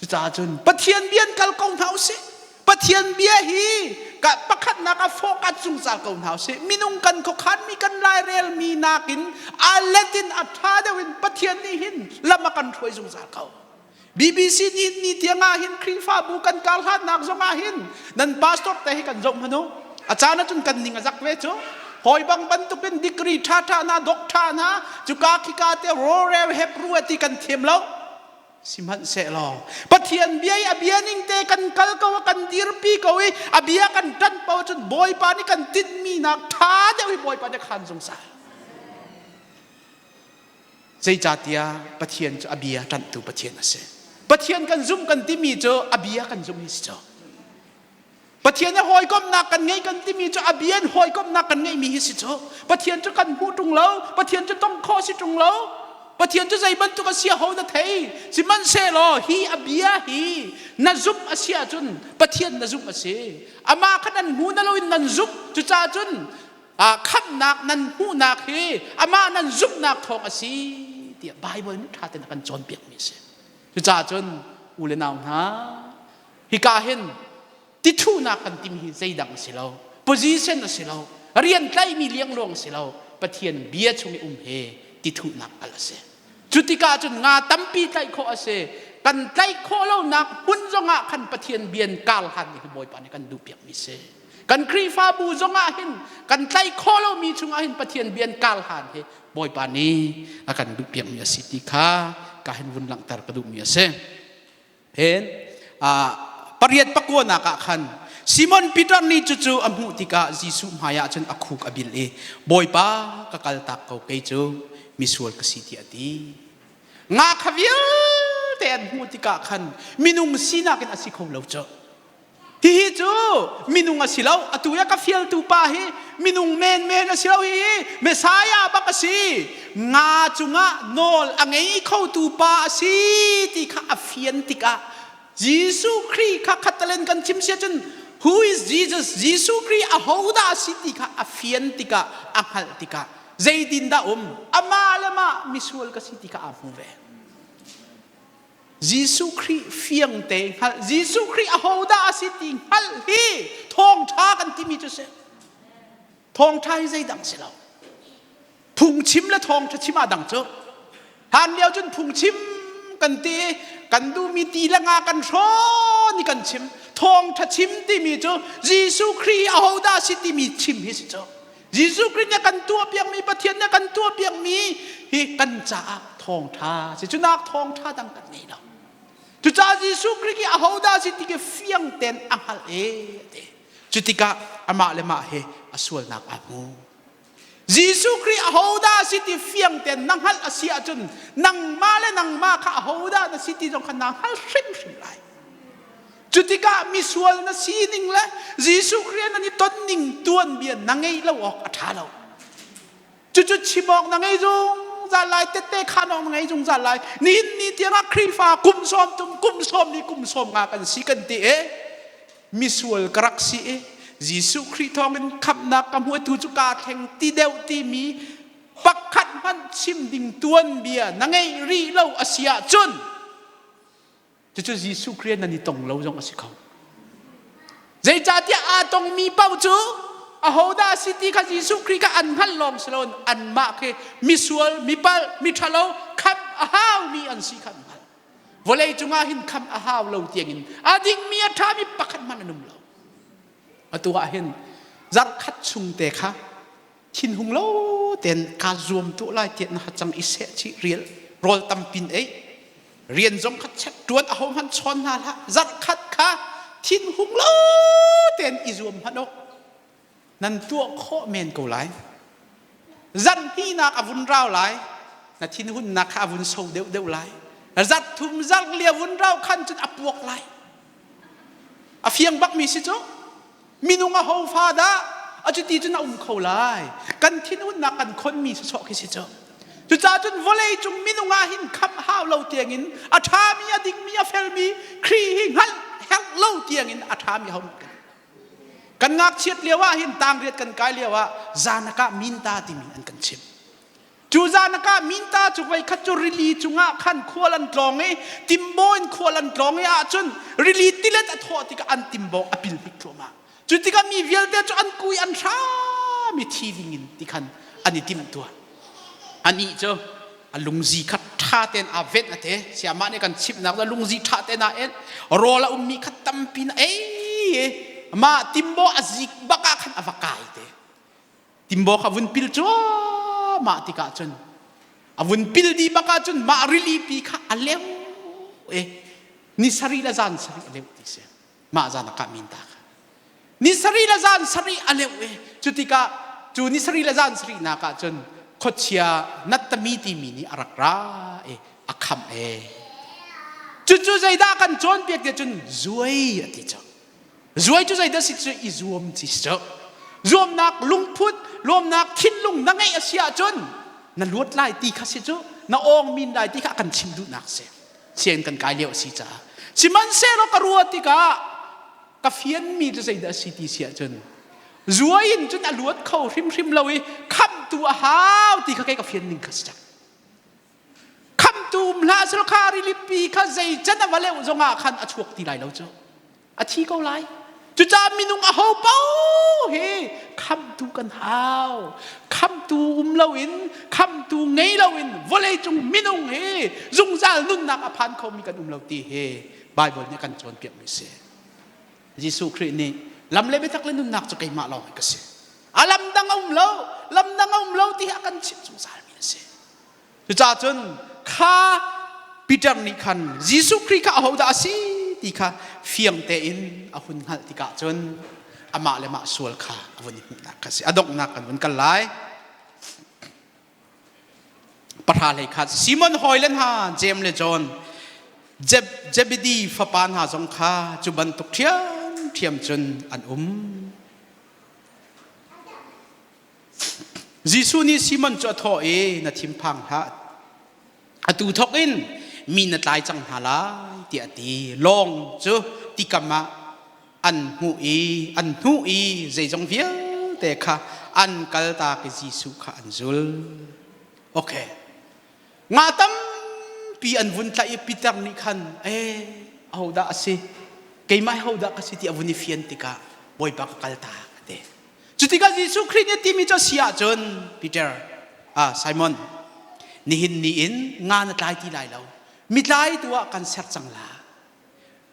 [SPEAKER 1] Cucaah cun Pathian bia in kal ko hna usih. Pathian bia hi pakhatnak ah fawhkat zungzal ko hna usih. Minung kan khuakhanmi kan lairelmi nakin a let in a ṭha deuh in Pathian nih hin lam a kan hruai zungzal ko. BBC ni ni tiang ah hin Khrihfabu kan kar hlannak zong ah hin nan pastor te hi kan zoh hmanh u. A caan ahcun kan ning a zak ve cu. Hawi bang bantukin degree ṭha ṭha hna, doctor hna, cuka khika te rorel hepru ti kan thiam lo. Sihmanhsehlaw Pathian bia i a bia ning te kan kal ko kan dirpi ko i a bia kan ṭanh paoh cun Bawipa nih kan tinhmi nak ṭha deuh hi Bawipa nih a khaan zungzal. Zeicahtiah Pathian cu a bia ṭanhtu Pathian a si. Pathian kan zumh kan timi cu a bia kan zumh hi si cu. Pathian he hawikomhnak kan ngei kan timi cu a bia in hawikomhnak kan ngeihmi hi si cu. Pathian cu kan hmuh ṭung lo, Pathian cu tong khawh si ṭung lo. Pathian cu zei bantuk a si ho na thei. Sihmanhsehlaw hi a bia hi na zumh a si ahcun Pathian na zumh a si. Amah kha nan hmu na loin nan zumh. Cucaah cun khamhnak nan hmuhnak hi amah nan zumhnak thawng a si tiah Baibal nih ṭha tein a kan cawnpiakmi a si. Cucaah cun u le nau hna, Hika hin tithuhnak kan timi hi zeidang a si lo. Position a si lo. Rian tlaihmi liangluang a si lo. Pathian bia chung i um he tithuhnak kal a si. Cu tikah cun nga tampi tlaih khawh a si. Kan tlaih khawh lonak hmun zongah khan Pathian bian kar hlan hi Bawipa nih kan duhpiakmi si. Kan Khrihfabu zongah hin kan tlaih khawh lomi chungah hin Pathian bian kar hlan hi Bawipa nih a kan duhpiakmi a si ti kha ka hin vun langhter ka duhmi a si. Hen pariat pakuanak ah khan Simon Peter nih cucu a hmuh tikah Jesuh hmaiah cun a khuk a bil i Bawipa ka kaltak ko kei cu misual ka si tiah a ti. Nga kha vialte an hmuh tikah khan minung sinak in a si kho lo cu. Hihi cu minung a si lo. Atu i a ka fialtu pa hi minung menmen a si lo. Hihi Messiah bak a si. Nga cungah nawl a ngei khotu pa a si ti kha a fian tikah Jesuh Khrih kha khattalen kan chim sia cun who is Jesus? Jesuh Khrih ahodah a si ti kha a fian tikah a hngalh tikah zeitin dah um? Amah le mah misual ka si ti kha aa hmu ve. Jesuh Khrih fiangte hngalh Jesuh Khrih ahodah a si ti hngalh hi thawngṭha kan timi cu si. Thawngṭha hi zeidang si lo. Phungchim le thawngṭha chim ah dang cu. Hlan lio cun phungchim kan ti kan duhmi ti le nga kan hrawn i kan chim. Thawngṭha chim timi cu Jesuh Khrih ahodah a si timi chim hi si cu. Jesuh Khrih nih a kan tuahpiakmi Pathian nih a kan tuahpiakmi hi kan caah thawngṭha si cunak thawngṭha dang kan ngei lo. Cucaah Jesuh Khrih hi ahodah si ti khi fiang tein a hngalh e ti. Cu tikah amah le mah he a sualnak aa hmu. Jesuh Khrih ahodah si ti fiang tein na hngalh a si ahcun nangmah le nangmah kha ahodah na si ti zong kha naa hngal hrimhrim lai. Cutikah misual na sining le Jesuh Khrih nan i tonning tuanbia na ngeih lo awk a ṭha lo. Cucu chim awk na ngei zungzal lai, tette khaan awk na ngei zungzal lai. Nihin ni tiangah Khrihfa kum sawm tum, kum sawm li, kum sawm nga kan si kan ti e. Misual ka rak si i Jesuh Khrih thawngin khamhnak ka hmu tu cu kaa thleng ti deuh timi pakhat hmanh chim ding tuanbia na ngeih rih lo a si ahcun Cucu Jesuh Khrih nan i tong lo zong a si kho. Zeicahtiah aa tongmi paoh cu ahodah a si ti kha Jesuh Khrih kha an hngalh lawng si loin anmah khi misual, mipalh, miṭhalo, khamh a haumi an si kha an hngalh. Vawlei cungah hin khamh a hau lo tiangin a dingmi a ṭhami pakhat hmanh an um lo. Atu ah hin zarhkhat chung te kha thinhung lo tein kaa zuam tuah lai tiah na hacang i seh chih rial rawl tampin ei rian zong kha chek ṭuan aho hmanh chawn hna hlah zarhkhat kha thinhung lo tein i zuam hmanh u nan tuah khawh men ko lai zarhhnihnak a vun rau lai na thinhunnak kha a vun so deuh deuh lai zarh thum zarh li a vun rau khan cun a puak lai a fiang bakmi si cu Minung a hofa dah a cuti cun a um kho lai. Kan thinhunnak kan khonmi sawsawh khi si cu. Cucaah cun vawlei cung minung ah hin khamh hau lo tiangin a ṭhami a dingmi a felmi Khrih hi hngalh herh lo tiangin a ṭhami ho kan kan ngakchiat lio ah hin tangriat kan kai lio ah zanakah minta timi an kan chimh. Cu zanakah minta cu voikhat cu rili cungah khan khual an tlawng i timbaw in khual an tlawng i ahcun rili tilet a thawh tikah an timbaw a pil hnik thluahmah. Cu tikah mi vialte cu an kui an hram i thi dingin ti khan an i timhtuah. Anih cu a lungzi kha ṭha tein aa venh a te. Siamah nih kan chimhnak cu lungzi ṭha tein aa en. Rawl a ummi kha tampi na ei i mah timbaw a zik bak ah khan a va kai te. Timbaw kha vun pil cuahmah tikah cun a vun pil dih bak ahcun mah rili pi kha a leu. E ni sarih le zan sarih a leuh ti si. Mah zan ah ka min ta kha. Ni sarih le zan sarih a leuh e. Cu tikah cu ni sarih le zan sarih nak ah cun khuachia nattami timi nih a rak ra e a khamh e. Cucu zeidah kan cawnpiak tiah cun zuai a ti cu. Zuai cu zeidah si cu i zuam ci si cu. Zuamnak lungput, lawmnak thinlung na ngeih a si ahcun na luat lai ti kha si cu na awng min lai ti kha kan chim duhnak si. Sian kan kai lio a si caah. Sihmanhsehlaw ka ruah tikah ka fianmi cu zeidah a si ti si ahcun zuai in cun a luat kho hrimhrim lo i khamhtu a hau ti kha kei ka fian ning kha si cang. Khamhtu um hlah selaw kha rilipi kha zei can a va leuh zongah khan a chuak ti lai lo cu. A thi ko lai. Cucaah minung a ho paoh hi khamhtu kan hau. Khamhtu um loin, khamhtu ngei loin vawleicung minung hi zungzal nunnak a phan khomi kan um lo ti hi Baibal nih a kan cawnpiakmi a si. Jesuh Khrih nih lam le biatak le nunnak cu keimah lawng hi ka si. A lam dang a um lo, lam dang a um lo ti hi a kan chimh zungzalmi a si. Cucaah cun kha Peter nih khan Jesuh Khrih kha ahodah a si ti kha fiang tein a hun hngalh tikah cun amah le mah sual kha a vun i hmuhnak kha a si. A donghnak kan vun kal lai. Pahra hlei khat Simon hawi le hna Jeim le John Zebedi fapa hna zong kha cu bantuk ṭhiamṭhiam cun an um. Jesuh nih Simon cu a thawh i na thinphang hlah. Atu thawk in mi na tlai cang hna lai tiah a ti. Lawng cu tikam ah an hmuh i an hnuh i zeizong vialte kha an kaltak i Jesuh kha an zul. Okay. Nga tampi an vun tlaih i Peter nih khan ee ahodah a si keimah hodah ka si ti a vun i fian tikah Bawipa ka kaltak a ti. Cutikah Jesuh Khrih nih a timi cu a si ahcun Peter, ah Simon, nihin ni in nga na tlai ti lai lo. Mitlai tu ah kan ser cang la.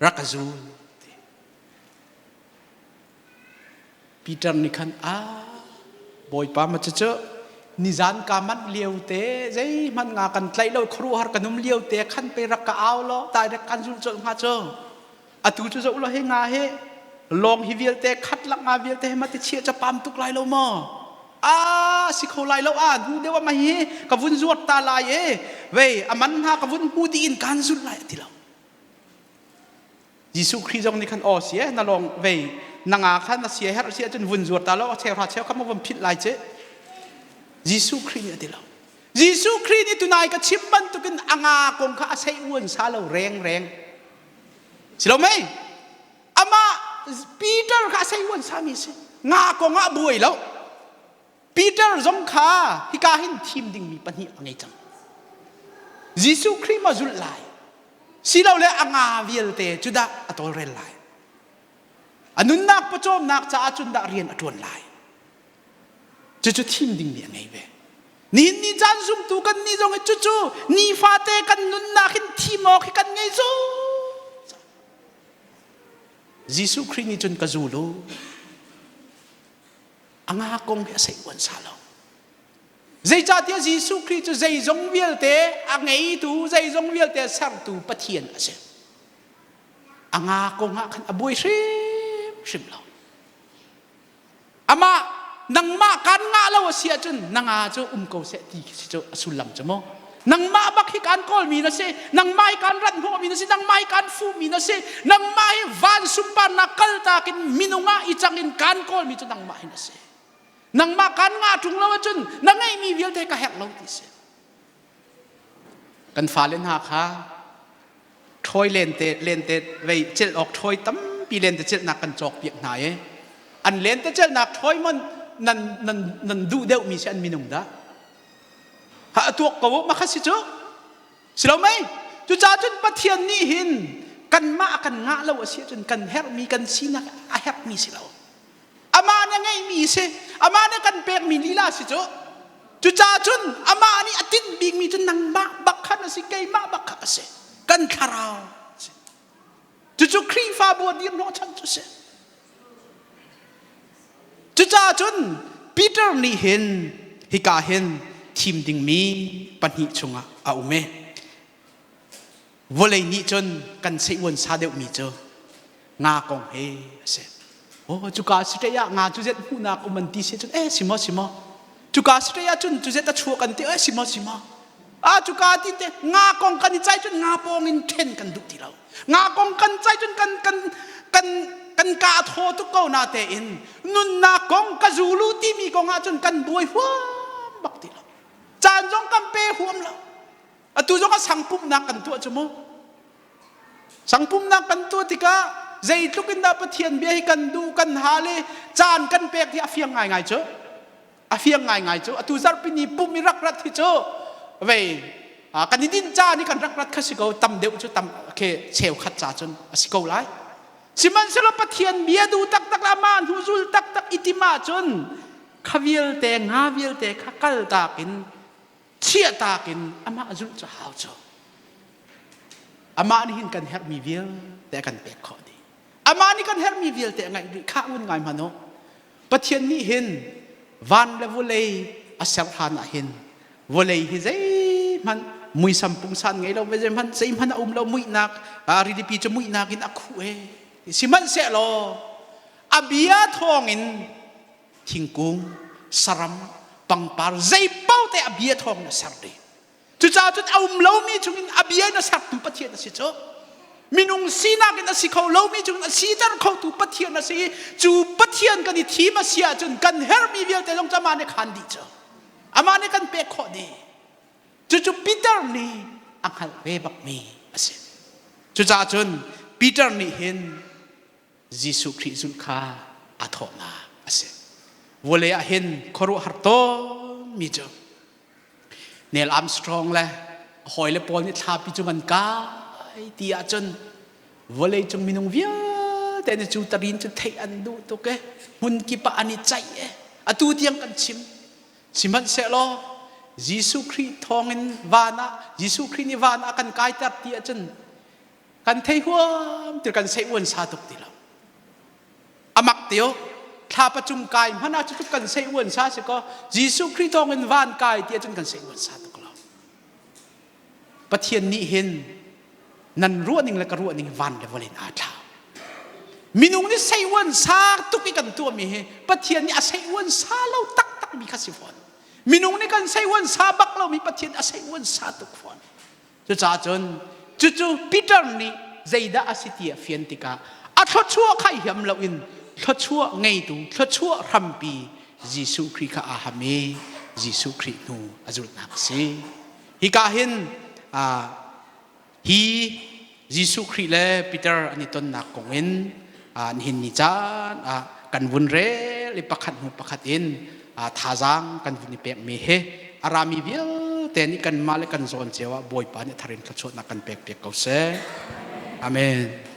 [SPEAKER 1] Rak ka zul. Peter nih khan ah Bawipa ma cucu nizan ka manh lio te zeihmanh nga kan tlaih lo khuaruahhar kan um lio te khan pe rak ka au law direct kan zul colh hnga cu. Atu cu zoh law hi nga hi lawng hi vialte khat lak nga vialte hi ma ti chia ca pam tuk lai lo maw? A si kho lai lo a hnu deuh ah ma hi ka vun zuat ta lai e vei a man hna ka vun hmu dih in kan zulh lai a ti lo. Jesuh Khrih zong nih khan aw si e na lawng vei na nga kha na sia herh si ahcun vun zuar ta lo a cheu hra cheu kha ma vun philh lai ce. Jesuh Khrih nih a ti lo. Jesuh Khrih nih tunai ka chim bantukin a nga kong kha a sei uan sa lo reng reng. Si lo mei? Amah Peter kha a sei uan sami si. Nga kong ah buai lo. Peter zong kha hika hin thim dingmi pahnih a ngei cang. Jesuh Khrih ma zulh lai. Silole a nga vialte cu dah a tawlrel lai. A nunnak pawcawmnak caah cun dah rian a ṭuan lai. Cucu thim dingmi a ngei ve. Nihin ni caan zumtu kan nih zong hi cucu nifate kan nunnak hin thim awk hi kan ngei zung. Jesuh Khrih nih cun ka zul u. A nga kong hi a sei uan sa lo. Zeicahtiah Jesuh Khrih cu zeizong vialte a ngeitu, zeizong vialte sertu Pathian a si. A nga kong ah khan a buai hrimhrim lo. Amah nangmah kan ngah lo a si ahcun na nga cu um ko seh ti khi si cu a sullam cu mu. Nangmah bak hi kan kawlmi na si, nangmah hi kan rat hnawhmi na si, nangmah hi kan fuhmi na si, nangmah hi van sunparnak kaltak in minung ah i cang in kan kawlmi cu nangmah hi na si. Nangmah kan ngah ṭung lo ahcun na ngeihmi vialte ka herh lo ti si. Kan fale hna kha ṭhawi lente lente vei celh awk ṭhawi tampi lente celhnak kan cawk piak hna i an lente celhnak ṭhawi mon nan nan nan duh deuhmi si an minung dah ha a tuak ko ma kha si cu si lo mei cucaah cun Pathian nih hin kanmah kan ngah lo a si ahcun kan herhmi kan sinak a herhmi si lo Amah na ngeihmi si, amah na kan pekmi lila si cu. Cucaah cun amah nih a tinh bikmi cu nangmah bak khan a si, keimah bak kha a si. Kan thlarau a si. Cucu Khrihfabu a dir hnawhchan cu si. Cucaah cun Peter nih hin hika hin thim dingmi pahnih chungah a um i. Vawlei nih cun kan seiuan sa deuhmi cu nga kong he a si. Oh, cuka state ah nga cu zet hmuhnak um an ti si cun eh si maw si maw. Cuka state ah cun cu zet a chuak an ti eh si maw si maw. Ah cuka ti te nga kong kan i cai cun nga pawng in ṭhen kan duh ti lo. Nga kong kan cai cun kan kan kan kan ka thaw tuk ko na te in nunnak kong ka zulu timi kong ah cun kan buai huam bak ti lo. Caan zong kan pe huam lo. Atu zong ah sangpumnak kan tuah cu mu. Sangpumnak kan tuah tikah zeitluk in dah Pathian bia hi kan duh kan hal i caan kan pek hi a fiang ngaingai cu. A fiang ngaingai cu. Atu zarhpi ni pum i rak rat hi cu vei kan i din caan i kan rak rat kha si ko tam deuh cu tam ke cheukhat ca cun a si ko lai. Sihmanhsehlaw Pathian bia duh taktak le amah hnu zul taktak i tim ahcun kha vialte nga vialte kha kaltak in chiahtak in amah zulh cu hau cu. Amah nih hin kan herhmi vialte a kan pek khawh dih. Amah nih kan herhmi vialte a ngaih dih. Khah ngun ngai hmanh u. Pathian nih hin van le vawlei a ser hlan ah hin vawlei hi zeihmanh muisam pungsan ngei lo zeihmanh zeihmanh a um lo muihnak rilipi cu muihnak in a khuh e. Sihmanhsehlaw a bia thawngin thingkung, saram, pangpar zeipaoh te a bia thawng in a ser dih. Cucaah cun a um lomi chungin a bia in a sertu Pathian a si cu. Minung sinak in a si kho lomi chungin a siter khotu Pathian a si i cu Pathian kan i thim a si ahcun kan herhmi vialte zong cu amah nih khan dih cu. Amah nih kan pek khawh dih. Cucu Peter nih a hngalh ve bakmi a si. Cucaah cun Peter nih hin Jesuh Khrih zulh kha aa thawhnak a si. Vawlei ah hin khuaruahhar tawnmi cu Neil Armstrong le a hawile pawl nih thlapi cung an kai ti ahcun vawlei cung minung vialte nih cu tarin cu theih an duh tuk e hmun kip ah an i caih e atu tiang kan chim. Sihmanhsehlaw Jesuh Khrih thawngin van ah Jesuh Khrih nih van ah kan kaiter ti ahcun Kan thei huam ti kan sei uan sa tuk ti lo. Amak tio thlapa cung kai hmanh ah cucu kan sei uan sa si ko Jesuh Khrih thawng in van kai ti ahcun kan sei uan sa tuk lo. Pathian nih hin nan ruahning le ka ruahning van le vawlei in aa thlau. Minung nih sei uan sa tuk i kan tuahmi hi Pathian nih a sei uan sa lo taktak mi kha si fawn. Minung nih kan sei uan sa bak lomi Pathian a sei uan sa tuk fawn. Cucaah cun cucu Peter nih zeidah a si ti a fian tikah a thluachuah kha i hiam loin thluachuah ngeitu thluachuah hrampi Jesuh Khrih kha aa ham i Jesuh Khrih hnu a zulhnak a si. Hika hin hi Jesuh Khrih le Peter an i tonnak kong in nihin ni caan ah kan vun rel i pakhat hnu pakhat in thazaang kan vun i pekmi hi a rami vialte nih kanmah le kan zawn cio ah Bawipa nih tharin thluachuahnak kan pek piak ko seh. Amen.